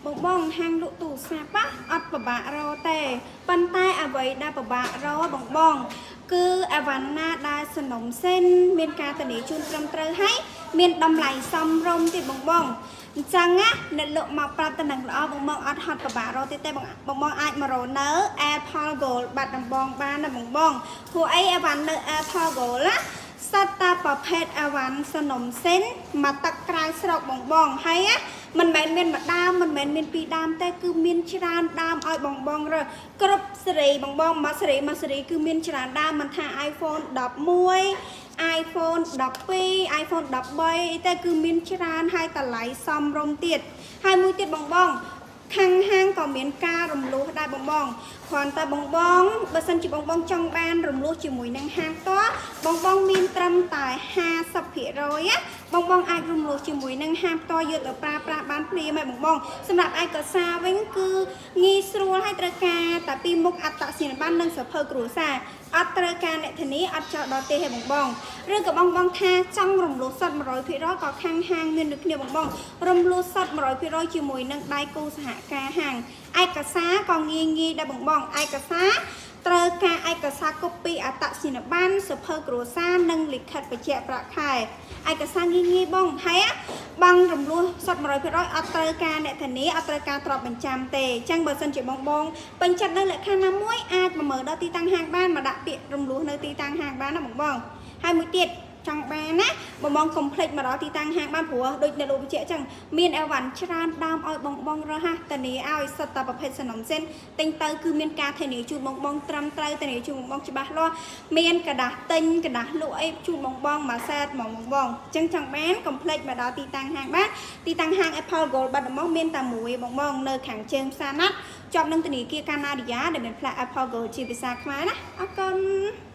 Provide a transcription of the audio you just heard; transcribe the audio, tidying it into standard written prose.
បងបងហាងលក់ទូរស័ព្ទណាអត់ពិបាករកទេប៉ុន្តែអ្វីដែលពិបាករកបងបង គឺអវ៉ាន់ណាដែលសនំសិនមានការធានាជូនត្រឹមត្រូវហើយមានតម្លៃសមរម្យទៀតបងបងអញ្ចឹងណាអ្នកលក់មកប្រាប់តំណែងល្អបងបងអត់ហត់ពិបាករកទៀតទេបងបងបងអាចមករកនៅ Apple Gold បាត់ដំបងបានណាបងបងព្រោះអីអវ៉ាន់នៅ Apple Gold ណាសត្វតាប្រភេទអវ៉ាន់សនំសិនមកទឹកក្រៅស្រុកបងបងហើយណាមិនមែនមានមួយដើមមិនមែនមានពីរដើមទេគឺមានច្រើនដើមឲ្យបងបងរើសគ្រប់សេរីបងបងមួយសេរីមួយសេរីគឺមានច្រើនដើមមិនថា iPhone 11 iPhone 12 iPhone 13ទេគឺមានច្រើនហើយតម្លៃសមរម្យទៀតហើយមួយទៀតបងបង ខាងហាងក៏មានការរំលោះដែរបងបងគ្រាន់តែបងបងបើសិនជាបងបងចង់បានរំលោះជាមួយនឹងហាងផ្ទាល់បងបងមានត្រឹមតែ50%ណាបងបងអាចរំលោះជាមួយនឹងហាងផ្ទាល់យកទៅប្រើប្រាស់បានភ្លាមហើយបងបងសម្រាប់ឯកសារវិញគឺងាយស្រួលហើយត្រូវការតែពីមុខអត្តសញ្ញាណប័ណ្ណនិងសៀវភៅគ្រួសារអត់ត្រូវការអ្នកធានាអត់ចោលដល់ទេឲ្យបងបងឬក៏បងបងថាចង់រំលោះសុទ្ធ100%ក៏ខាងហាងមានដូចគ្នាបងបងរំលោះសុទ្ធ100%ជាមួយនឹងដៃគូសហការហាងឯកសារក៏ងាយងាយដែរបងបងឯកសារត្រូវការឯកសារ copy អត្តសញ្ញាណប័ណ្ណសៀវភៅគ្រួសារនិងលិខិតបញ្ជាក់ប្រាក់ខែឯកសារងាយងាយបងហើយបងរំលោះសុទ្ធ100%អត់ត្រូវការអ្នកធានាអត់ត្រូវការទ្រព្យបញ្ចាំទេអញ្ចឹងបើសិនជាបងបងពេញចិត្តនៅលក្ខខណ្ឌណាមួយអាចមកមើលដល់ទីតាំងហាងបានមកដាក់ពាក្យរំលោះនៅទីតាំងហាងបានណាបងបងហើយមួយទៀតចង់បានណាបងបងកុំភ្លេចមកដល់ទីតាំងហាងបានព្រោះដូចអ្នកលោកបញ្ជាក់អញ្ចឹងមានអីវ៉ាន់ច្រើនដើមឲ្យបងបងរហ័សធានាឲ្យសុទ្ធតែប្រភេទសនំសិនទិញទៅគឺមានការធានាជូនបងបងត្រឹមត្រូវធានាជូនបងបងច្បាស់លាស់មានក្រដាសទិញក្រដាសលក់អីជូនបងបងមួយសេតហ្មងបងបងអញ្ចឹងចង់បានកុំភ្លេចមកដល់ទីតាំងហាងបានទីតាំងហាង Apple Gold បាត់ដំបងមានតែមួយបងបងនៅខាងជើងផ្សារណាត់ជាប់នឹងធនាគារកាណាឌីយ៉ាដែលមានផ្លាក Apple Gold ជាភាសាខ្មែរណាអរគុណ។